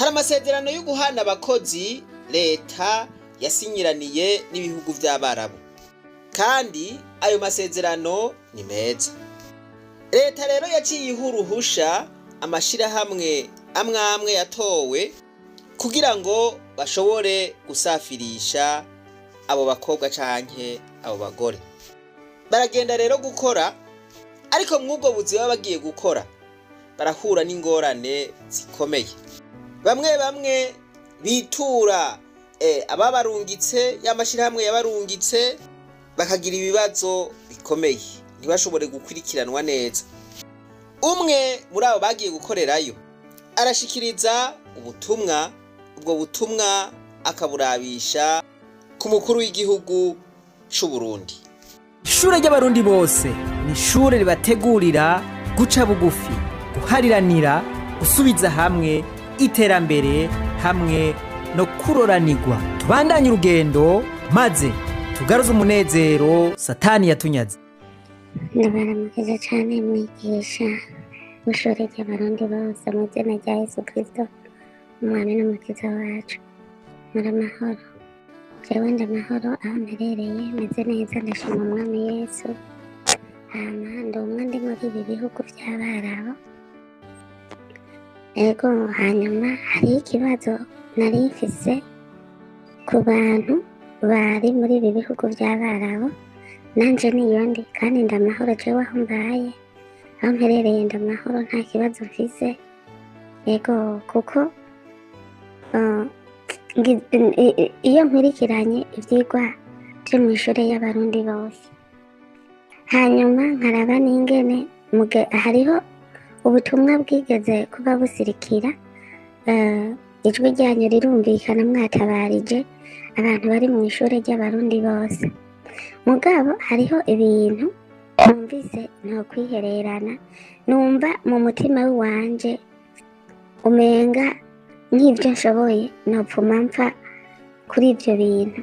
Hari amasezerano yo guhana abakozi leta yasinyiraniye n'ibihugu vy'Abarabu, kandi ayo masezerano ni meza. Leta rero yaciye iha uruhusha amashirahamwe amwe amwe yatowe kugira ngo bashobore gusafirisha abo bakobwa canke abo bagore. Baragenda rero gukora, ariko mw'ubwo buzi baba bagiye gukora barahura n'ingorane zikomeye. Bamwe bamwe bitura ababarungitse, y'amashirahamwe yabarungitse, bakagira ibibazo bikomeye, ntibashobore gukurikiranwa neza. Umwe muri abo bagiye gukorerayo arashikiriza ubutumwa, ubwo butumwa akaburabisha ku mukuru w'igihugu c'u Burundi. Ishure ry'Abarundi bose ni ishure ribategurira guca bugufi, guhariranira, gusubiza hamwe, iterambere hamwe no kuroranirwa. Tubandanye urugendo maze tugaruze umunezero Satani yatunyaze. Ndabaramukije cane, mwigisha w'ishure ry'Abarundi bose, mu izina rya Yesu Kristo, umwami n'umukiza wacu. Muri amahoro? Jewe ndi amahoro, aho mperereye meze neza, ndashima umwami Yesu. Hama ndi umwe ndi muri ibi bihugu vy'Abarabu. Ego, hanyuma hariho ikibazo nari mfise ku bantu bari muri ibi bihugu vy'Abarabu. Nanje niyo ndi, kandi ndi amahoro. Jewe aho mbaye, aho mperereye, ndi amahoro, nta kibazo mfise. Ego, kuko iyo nkurikiranye ivyigwa vyo mw'ishure y'Abarundi bose, hanyuma nkaraba n'ingene hariho ubutumwa bwigeze kuba busirikira, ijwi ryanyu rirumvikana, mwatabarije abantu bari mw'ishure ry'Abarundi bose. Mugabo hariho ibintu numvise ntokwihererana, numva mu mutima w'iwanje umenga nk'ivyo nshoboye nopfuma mpfa kuri ivyo bintu.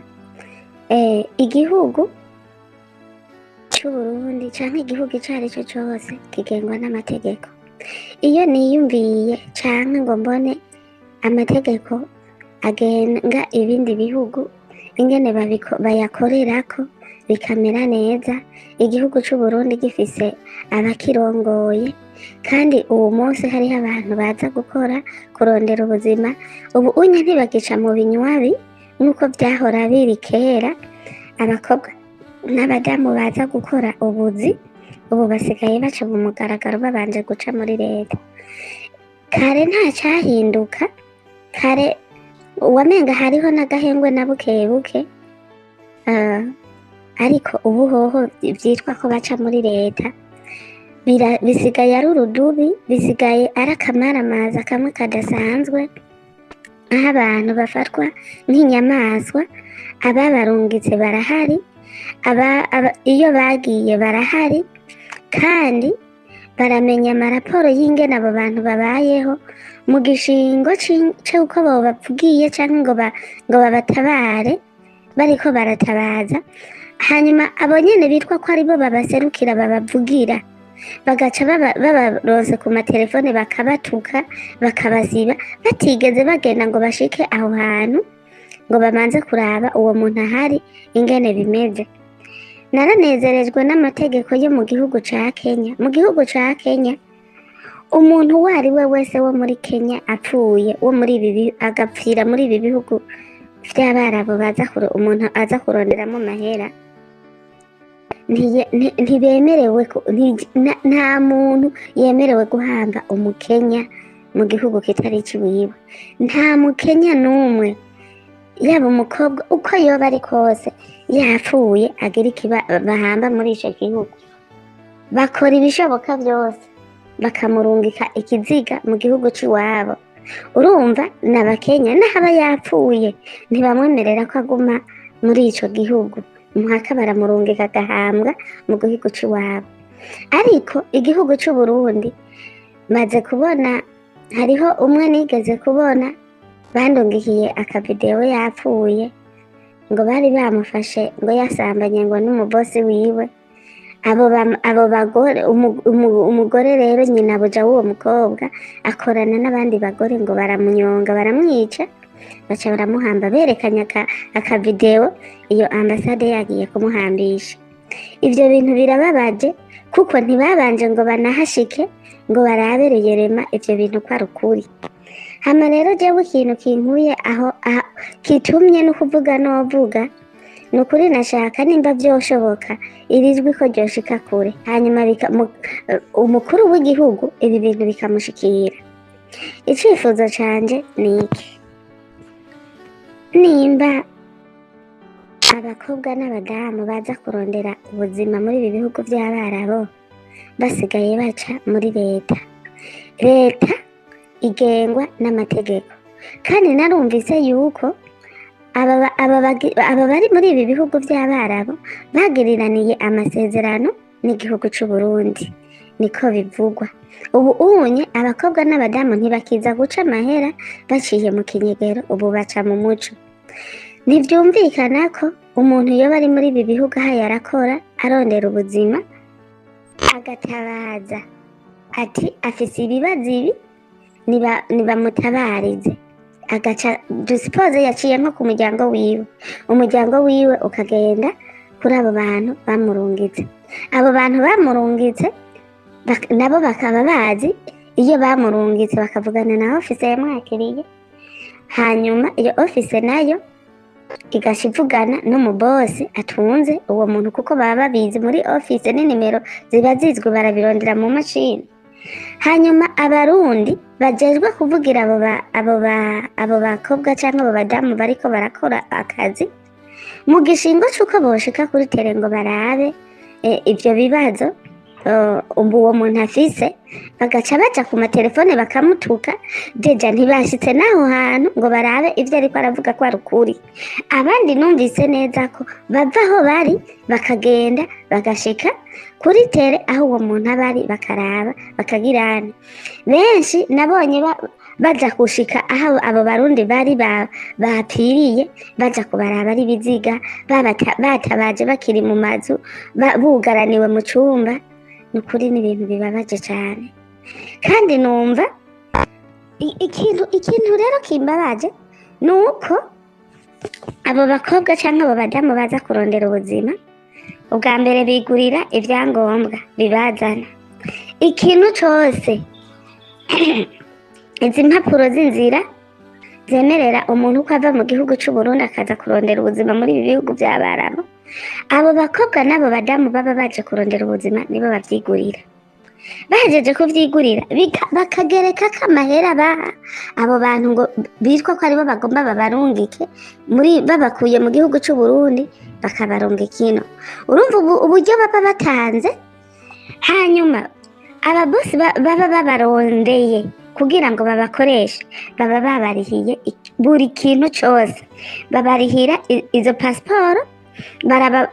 Igihugu c'Uburundi canke igihugu ico arico cose kigengwa n'amategeko. Iyo niyumviye canke ngo mbone amategeko agenga ibindi bihugu, ingene bayakorerako bikamera neza, igihugu c'Uburundi gifise abakirongoye, kandi uwu munsi hariho abantu baza gukora, kurondera ubuzima, ubu unye ntibagica mu binywabi nk'uko vyahora biri kera. Abakobwa n'abadamu baza gukora ubuzi ubu basigaye baca mu mugaragaro, babanje guca muri leta. Kare nta cahinduka, kare wamenga hariho n'agahengwe na bukebuke, ariko ubu hoho vyitwa ko baca muri leta, bisigaye ari urudubi, bisigaye ari akamaramaza kamwe kadasanzwe, aho abantu bafatwa nk'inyamaswa. Ababarungitse barahari, iyo bagiye barahari, kandi baramenya amaraporo y'ingene abo bantu babayeho mu gishingo c'uko bobavugiye canke ngo babatabare. Bariko baratabaza, hanyuma abo nyene bitwa ko aribo babaserukira, babavugira, bagaca babaronse ku matelefone, bakabatuka, bakabaziba, batigeze bagenda ngo bashike aho hantu ngo bamanze kuraba uwo muntu ahari ingene bimeze. Naranezerejwe n'amategeko yo mu gihugu ca Kenya. Mu gihugu ca Kenya, umuntu uwo ari we wese wo muri Kenya apfuye, wo muri ibi agapfira muri ibi bihugu vy'Abarabu, baza umuntu aza kuronderamo amahera, ntibemerewe nta muntu yemerewe guhamba umukenya mu gihugu kitari iciwiwe. Nta mukenya n'umwe, yaba umukobwa uko yoba ari kose, yapfuye agira ikiba bahamba muri ico gihugu. Bakora ibishoboka vyose bakamurungika ikiziga mu gihugu c'iwabo. Urumva n'Abakenya, n'ahaba yapfuye ntibamwemerera ko aguma muri ico gihugu, mpaka baramurungika agahambwa mu gihugu c'iwabo. Ariko igihugu c'Uburundi, maze kubona hariho umwe nigeze kubona bandungikiye akavidewo yapfuye, ngo bari bamufashe ngo yasambanye ngo n'umubosi wiwe. Abo bagore, umugore rero nyina buja w'uwo mukobwa akorana n'abandi bagore ngo baramunyonga, baramwica, baca baramuhamba. Berekanye akavideo iyo ambasade yagiye kumuhambisha. Ivyo bintu birababaje, kuko ntibabanje ngo banahashike ngo barabe ruyerema ivyo bintu ko ari ukuri. Hama rero jewe ikintu kinkuye aho kitumye no kuvuga novuga ni ukuri, nashaka nimba vyoshoboka iri jwi ko ryoshika kure, hanyuma umukuru w'igihugu ibi bintu bikamushikira. Icifuzo canje ni iki: nimba abakobwa n'abadamu baza kurondera ubuzima muri ibi bihugu vy'Abarabu basigaye baca muri leta, leta igengwa n'amategeko. Kandi narumvise yuko aba bari muri ibi bihugu vy'Abarabu bagiriraniye amasezerano n'igihugu c'u Burundi, niko bivugwa. Ubu unye abakobwa n'abadamu ntibakiza guca amahera baciye mu kinyegero, ubu baca mu muco. Ntivyumvikana ko umuntu yoba ari muri ibi bihugu aho yarakora arondera ubuzima, agatabaza ati afise ibibazo ibi, nibamutabarize, agaca dusipoze yaciye nko ku muryango wiwe, umuryango wiwe ukagenda kuri abo bantu bamurungitse. Abo bantu bamurungitse nabo bakaba bazi iyo bamurungitse, bakavugana na ofise yamwakiriye, hanyuma iyo ofise nayo igaca ivugana n'umubosi atunze uwo muntu, kuko baba babizi muri ofise n'inimero ziba zizwi, barabirondera mu mashini. Hanyuma Abarundi bajejwe kuvugira abo bakobwa canke abo badamu bariko barakora akazi mu gishingo c'uko boshika kuri tere ngo barabe ivyo bibazo ubu uwo muntu afise, bagaca baja ku matelefone bakamutuka. Déjà ntibashitse n'aho hantu ngo barabe ivyo ariko aravuga ko ari ukuri. Abandi numvise neza ko bava aho bari bakagenda bagashika kuri tere aho uwo muntu aba ari, bakaraba bakagirana. Benshi nabonye baja gushika aho abo Barundi bari bapfiriye, baja kubaraba ari ibiziga, batabaje bakiri mu mazu, bugaraniwe mu cumba. Ni ukuri ni ibintu bibabaje cane. Kandi numva ikintu rero kimbabaje ni uko abo bakobwa canke abo badamu baza kurondera ubuzima, ubwa mbere bigurira ivyangombwa bibazana, ikintu cose, izi mpapuro z'inzira zemerera umuntu ko ava mu gihugu c'u Burundi akaza kurondera ubuzima muri ibi bihugu vy'Abarabu. Abo bakobwa n'abo badamu baba baje kurondera ubuzima nibo bavyigurira. Bahejeje kuvyigurira, bakagereka ko amahera baha abo bantu ngo bitwa ko aribo bagomba babarungike muri, babakuye mu gihugu c'u Burundi bakabarungika ino. Urumva uburyo baba batanze. Hanyuma ababosi baba babarondeye kugira ngo babakoreshe, baba babarihiye buri kintu cose, babarihira izo pasiporo,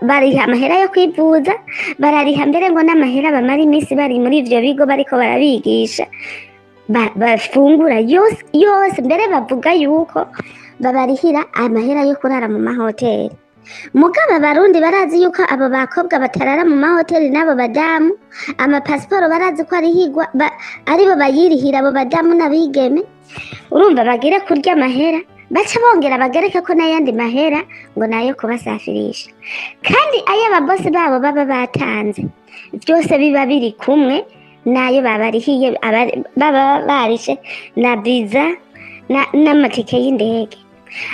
bariha amahera yo kwivuza, barariha mbere ngo n'amahera bamara iminsi bari muri ivyo bigo bariko barabigisha, bafungura yose yose, mbere bavuga yuko babarihira amahera yo kurara mu mahoteli. Mugabo Abarundi barazi yuko abo bakobwa batarara mu mahoteli n'abo badamu, amapasiporo barazi ko arihigwa, aribo bayirihira, abo badamu n'abigeme. Urumva bagire kurya amahera, baca bongera bagereke ko n'ayandi mahera ngo nayo kubasafirisha, kandi ayo ababosi babo baba batanze byose biba biri kumwe n'ayo babarihiye, baba barishe na viza n'amatike y'indege.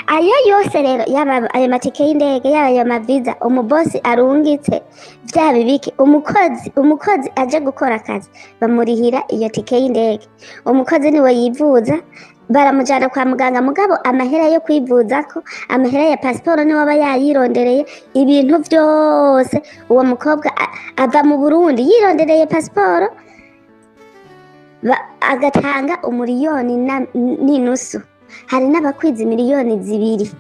Ayo yose rero, yaba ayo matike y'indege, yaba ayo maviza umubosi arungitse, vya bibiki, umukozi aje gukora akazi bamurihira iyo tike y'indege, umukozi niwe yivuza, baramujana kwa muganga, mugabo amahera yo kwivuzako, amahera ya pasiporo niwe aba yayirondereye. Ibintu vyose uwo mukobwa ava mu Burundi yirondereye pasiporo, agatanga 1.5 miliyoni, hari n'abakwiza 2 miliyoni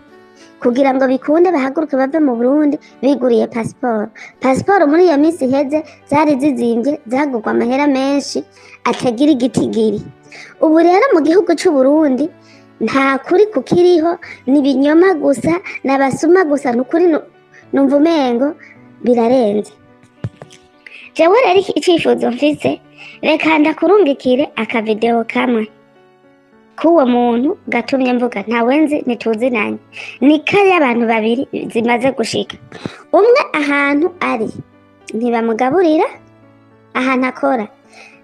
kugira ngo bikunde bahaguruke bave mu Burundi biguriye pasiporo. Pasiporo muri iyo minsi iheze zari zizimvye, zagurwa amahera menshi atagira igitigiri. Ubu rero mu gihugu c'u Burundi nta kuri kukiriho, ni ibinyoma gusa, ni abasuma gusa. Ni ukuri numva umengo birarenze. Jewe rero icifuzo mfise, reka ndakurungikire akavideo kamwe k'uwo muntu gatumye mvuga. Ntawe nzi, ntituzinanye, ni kariya abantu babiri zimaze gushika. Umwe ahantu ari ntibamugaburira, ahantu akora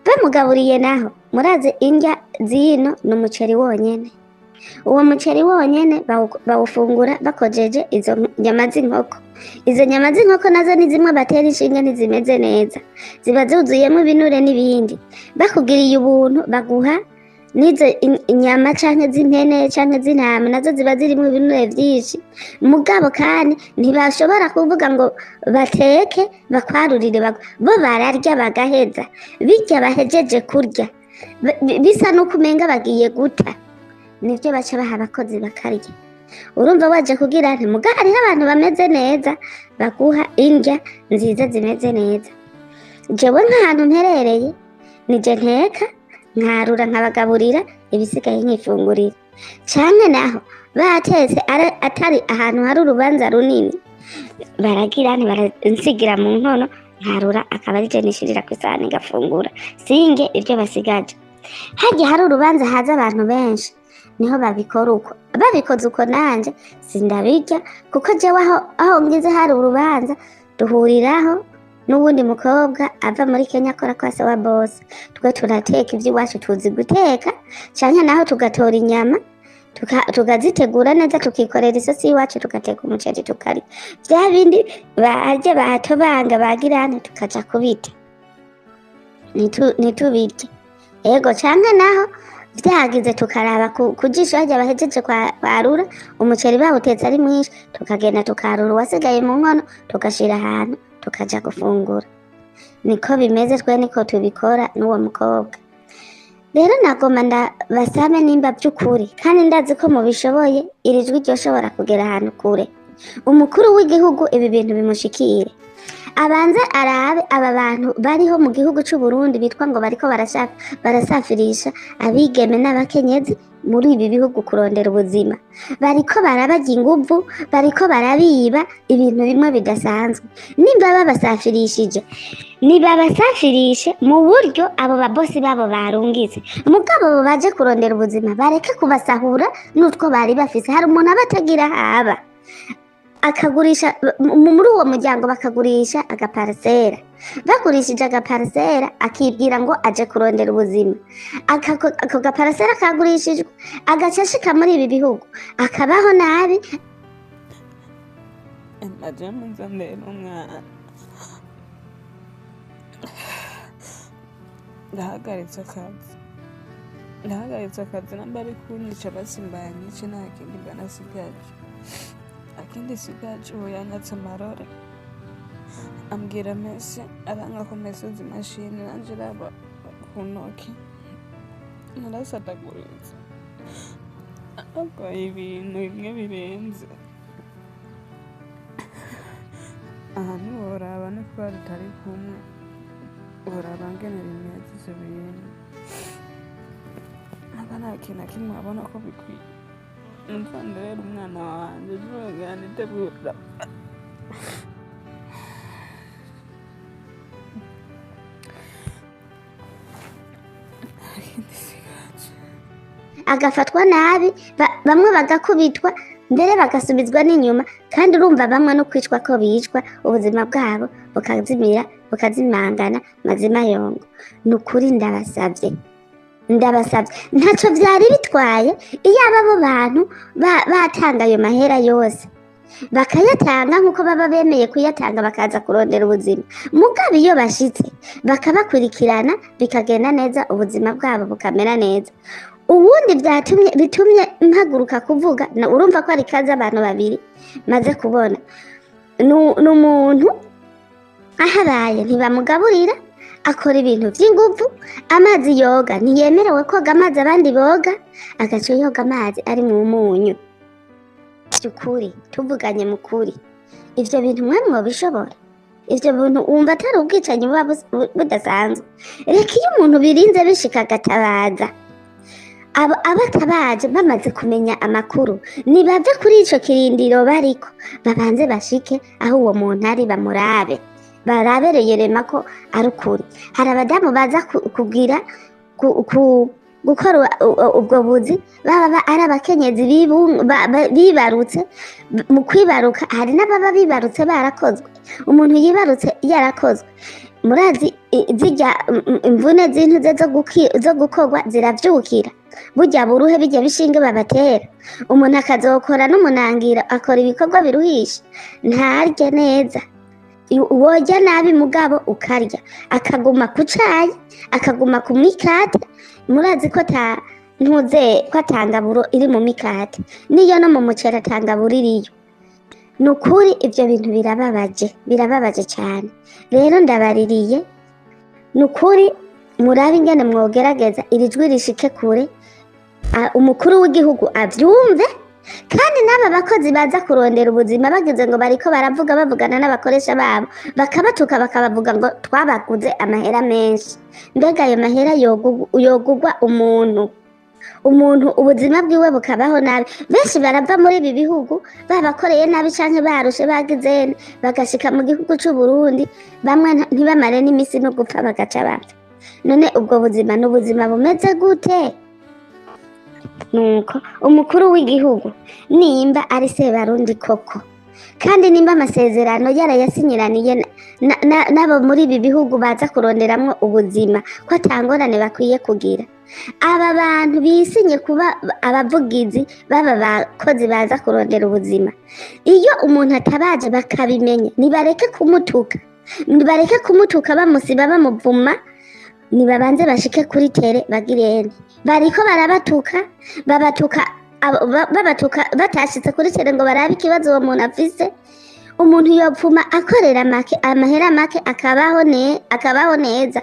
bamugaburiye naho murazi indya zino ni umuceri wonyene. Uwo muceri wonyene bawufungura bakojeje izo nyama z'inkoko. Izo nyama z'inkoko nazo ni zimwe batera inshinge, ntizimeze neza, ziba zuzuyemo ibinure n'ibindi. Bakugiriye ubuntu baguha n'izo inyama canke z'impene canke z'intama, nazo ziba zirimwo ibinure vyinshi. Mugabo kandi ntibashobora kuvuga ngo bateke bakwarurire, bo bararya bagaheza. Birya bahejeje kurya bisa n'uko umenga bagiye guta, nivyo baca baha abakozi bakarya. Urumva waje kugira nti muga hariho abantu bameze neza baguha indya nziza zimeze neza. Jewe nk'ahantu mperereye nije nteka, nkarura, nkabagaburira, ibisigaye nkifungurira. Canke naho batetse atari ahantu hari urubanza runini, baragira ntibaransigira mu nkono, nkarura akaba arije nishirira ku isahani ngafungura, singe ibyo basigaje. Harya hari urubanza haza abantu benshi niho babikora uko. Babikoze uko nanje sindabirya, kuko jewe aho ngize hari urubanza duhuriraho n'uwundi mukobwa ava muri Kenya akora kwa se wa boss. Twe turateka ivy'iwacu, tuzi guteka, canke naho tugatora inyama tukazitegura neza, tukikorera isosi y'iwacu, tugateka umuceri tukarya. Vya bindi barya batobanga bagirane tukaja kubita, ntitubirye. Ego, canke naho vyagize tukaraba ku jisho harya bahejeje kwarura umuceri bawutetse ari mwinshi, tukagenda tukarura uwasigaye mu nkono tugashira ahantu tukaja gufungura. Niko bimeze, twe niko tubikora n'uwo mukobwa. Rero nagomba ndabasabe nimba by'ukuri, kandi ndazi ko mubishoboye, iri jwi ryoshobora kugera ahantu kure. Umukuru w'igihugu ibi bintu bimushikire, abanze arabe aba bantu bariho mu gihugu c'u Burundi bitwa ngo bariko barasafirisha abigeme n'abakenyezi muri ibi bihugu kurondera ubuzima. Bariko barabarya inguvu, bariko barabiba ibintu bimwe bidasanzwe. Nimba babasafirishije, nibabasafirishe mu buryo abo babosi babo barungize, mugabo bo baje kurondera ubuzima bareke kubasahura n'utwo bari bafise. Hari umuntu aba atagira haba akagurisha muri uwo muryango, bakagurisha agaparisera. Bagurishije agaparisera akibwira ngo aje kurondera ubuzima, ako gaparisera kagurishijwe agaca ashika muri ibi bihugu akabaho nabi. Naje nza ndera umwana, ndahagaritse akazi, ndahagaritse akazi namba ari kunyica basimbanyice, nta kindi mba nasigaje. Akindi sigaje ubu yanyatse amarore, ambwira mese, aranga ko mese imashini nanje iraba ku ntoki narasataguritse, arwaye ibintu bimwe birenze. Aha ntiworaba no kuba tutari kumwe, woraba ngene bimeze ivyo bintu, aba nta kintu na kimwe wabona ko bikwiye. Numva nderera umwana wanje nzongera nitegura. Nta kindi sigaje. Agafatwa nabi, bamwe bagakubitwa, mbere bagasubizwa n'inyuma. Kandi urumva bamwe no kwicwa ko bicwa, ubuzima bwabo bukazimira, bukazimangana mazima yongo. Ni ukuri ndabasabye, ndabasabye, ntaco vyari bitwaye iyo abo bantu batanga ayo mahera yose, bakayatanga nk'uko baba bemeye kuyatanga, bakaza kurondera ubuzima. Mugabo iyo bashitse bakabakurikirana bikagenda neza, ubuzima bwabo bukamera neza. Uwundi bitumye mpaguruka kuvuga, urumva ko ari kazi abantu babiri maze kubona. Ni umuntu ahabaye ntibamugaburira, akora ibintu vy'inguvu, amazi yoga ntiyemerewe koga amazi abandi boga, agaca yoga amazi ari mu munyu. By'ukuri tuvuganye mu kuri, ivyo bintu mwe mwobishobora? Ivyo bintu wumva atari ubwicanyi buba budasanzwe? Reka iyo umuntu birinze bishika agatabaza, abo abatabaje bamaze kumenya amakuru nibave kuri ico kirindiro bariko, babanze bashike aho uwo muntu ari bamurabe. Barabereye rema ko ari ukuri. Hari abadamu baza kugira gukora ubwo buzi, baba ari abakenyezi bibarutse. Mu kwibaruka hari n'ababa bibarutse barakozwe. Umuntu yibarutse yarakozwe, murazi zirya imvune z'intuze zo gukorwa ziravyukira, burya buruhe bijya bishinge babatera, umuntu akazokora n'umunangira, akora ibikorwa biruhisha, ntarye neza. Worya nabi mugabo ukarya, akaguma ku cayi, akaguma ku mikate. Murazi ko ta ntuze ko atangaburo iri mu mikate, niyo no mu muceri atangaburo iriyo. Ni ukuri ibyo bintu birababaje, birababaje cyane. Rero ndabaririye, ni ukuri murabe ingene mwogerageza iri jwi rishike kure, umukuru w'igihugu avyumve. Kandi n'aba bakozi baza kurondera ubuzima bagize ngo bariko baravuga, bavugana n'abakoresha babo, bakabatuka, bakabavuga ngo twabaguze amahera menshi. Mbega ayo mahera yogugwa umuntu ubuzima bwiwe bukabaho nabi? Benshi barava muri ibi bihugu babakoreye nabi canke barushe bagize, bagashika mu gihugu c'u Burundi, bamwe ntibamare n'imisi no gupfa bagaca bapfa. None ubwo buzima ni ubuzima bumeze gute? Nuko umukuru w'igihugu nimba ari Sebarundi koko, kandi nimba amasezerano yarayasinyiraniye n'abo muri ibi bihugu baza kuronderamwo ubuzima, ko atangorane bakwiye kugira, aba bantu bisinye kuba abavugizi baba bakozi baza kurondera ubuzima, iyo umuntu atabaje bakabimenya, nibareke kumutuka, nibareke kumutuka bamusiba bamuvuma, nibabanze bashike kuri tere bagirene. Bariko barabatuka, babatuka babatuka batashitse kuri tere ngo barabe ikibazo uwo muntu afise. Umuntu yopfuma akorera make, amahera make, akabaho neza.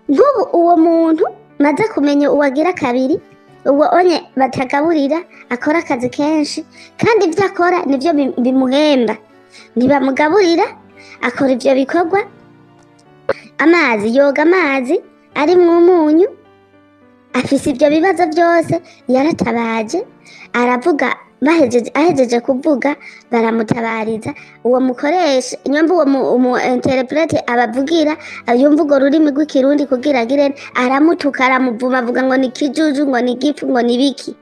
Nk'ubu uwo muntu maze kumenya uwagira kabiri, uwo onye batagaburira, akora akazi kenshi, kandi ibyo akora nibyo bimuhemba. Ntibamugaburira, akora ivyo bikorwa, amazi yoga amazi arimwo umunyu, afise ivyo bibazo byose. Yaratabaje aravuga, ahejeje kuvuga baramutabariza. Uwo mukoresha nyumva uwo umu interprete abavugira, yumva urwo rurimi rw'ikirundi kugira agire, aramutuka, aramuvuma, avuga ngo ni kijuju, ngo ni gifu, ngo ni biki.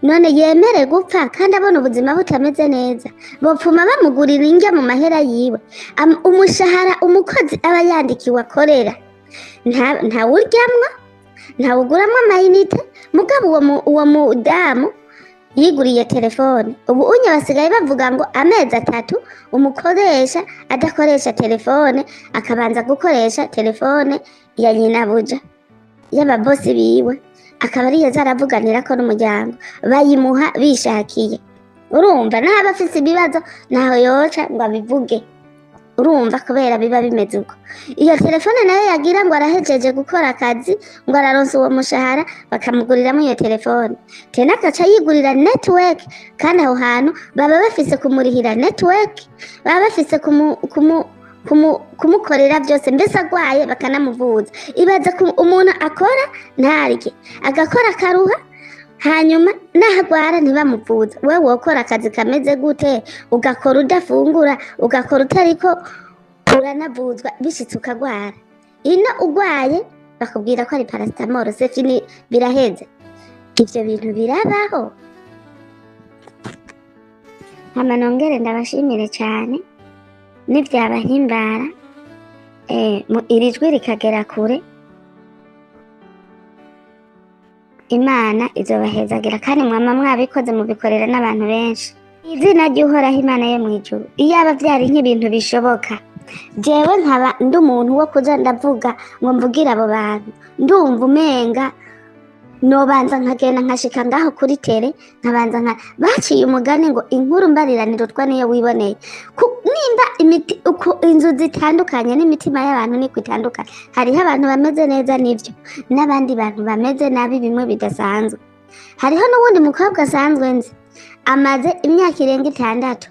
None yemere gupfa kandi abona ubuzima butameze neza? Bopfuma bamugurira indya mu mahera yiwe. Umushahara umukozi aba yandikiwe akorera ntawuryamwo, ntawuguramwo amayinite. Mugabo uwo mudamu yiguriye telefone. Ubu unye basigaye bavuga ngo amezi 3 umukoresha adakoresha telefone, akabanza gukoresha telefone ya nyinabuja y'ababosi biwe, akaba ariyo zaravuganirako n'umuryango, bayimuha bishakiye. Urumva naho aba afise ibibazo ntaho yoca ngo abivuge, urumva kubera biba bimeze uko. Iyo telefone nayo yagira ngo arahejeje gukora akazi, ngo araronsa uwo mushahara, bakamuguriramo iyo telefone, tena agaca yigurira network. Kandi aho hantu baba bafise kumurihira network, baba bafise kumukorera byose, mbese agwaye bakanamuvuza. Ibaze ku umuntu akora ntarye, agakora akaruha, hanyuma nahagwara ntibamuvuza. Wewe wokora akazi kameze gute, ugakora udafungura, ugakora utariko uranavuzwa, bishitse ukagwara? Ino ugwaye bakubwira ko ari paracetamol, c'est fini, biraheze. Ivyo bintu birabaho. Hama nongere ndabashimire cyane, nivyabahimbara iri jwi rikagera kure, Imana izobahezagira, kandi mwama mwabikoze mubikorera n'abantu benshi. Izina ry'Uhoraho Imana yo mw'ijuru, iyaba vyari nk'ibintu bishoboka, jewe nkaba ndi umuntu wo kuja ndavuga ngo mvugire abo bantu, ndumva umenga nobanza nkagenda nkashika ngaho kuri tere, nkabanza nka baciye umugani ngo inkuru mbariranirutwa niyo wiboneye. Nimba imiti, uko inzu zitandukanye n'imitima y'abantu niko itandukanye, hariho abantu bameze neza nivyo, n'abandi bantu bameze nabi bimwe bidasanzwe. Hariho n'uwundi mukobwa asanzwe nzi, amaze imyaka irenga 6,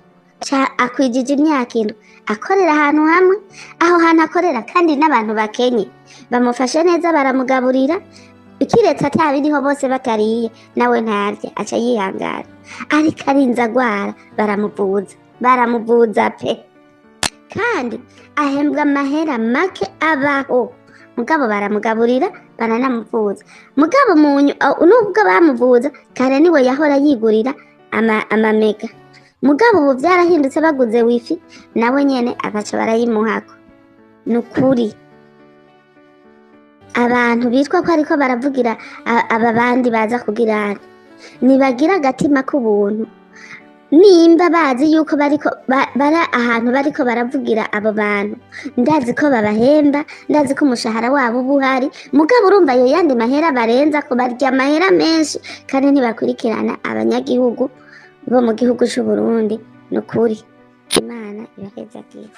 akwijije imyaka 7, akorera ahantu hamwe. Aho hantu akorera kandi n'abantu bakenye bamufashe neza, baramugaburira, ikiretse atabiriho bose batariye nawe ntarye, aca yihangana. Ariko arinze agwara baramuvuza, baramuvuza pe. Kandi ahembwa amahera make abaho, mugabo baramugaburira, baranamuvuza. Mugabo munyu nubwo bamuvuza kare, niwe yahora yigurira amamega. Mugabo ubu byarahindutse, baguze wifi nawe nyene agaca barayimuhako. Ni ukuri, abantu bitwa ko ariko baravugira aba bandi baza kugira, ntibagira agatima k'ubuntu. Nimba bazi yuko bariko bari ahantu bariko baravugira abo bantu, ndazi ko babahemba, ndazi ko umushahara wabo uba uhari. Mugabo urumva ayo yandi mahera barenza ko barya amahera menshi, kandi ntibakurikirana abanyagihugu bo mu gihugu c'u Burundi. Ni ukuri, Imana ibahezagire.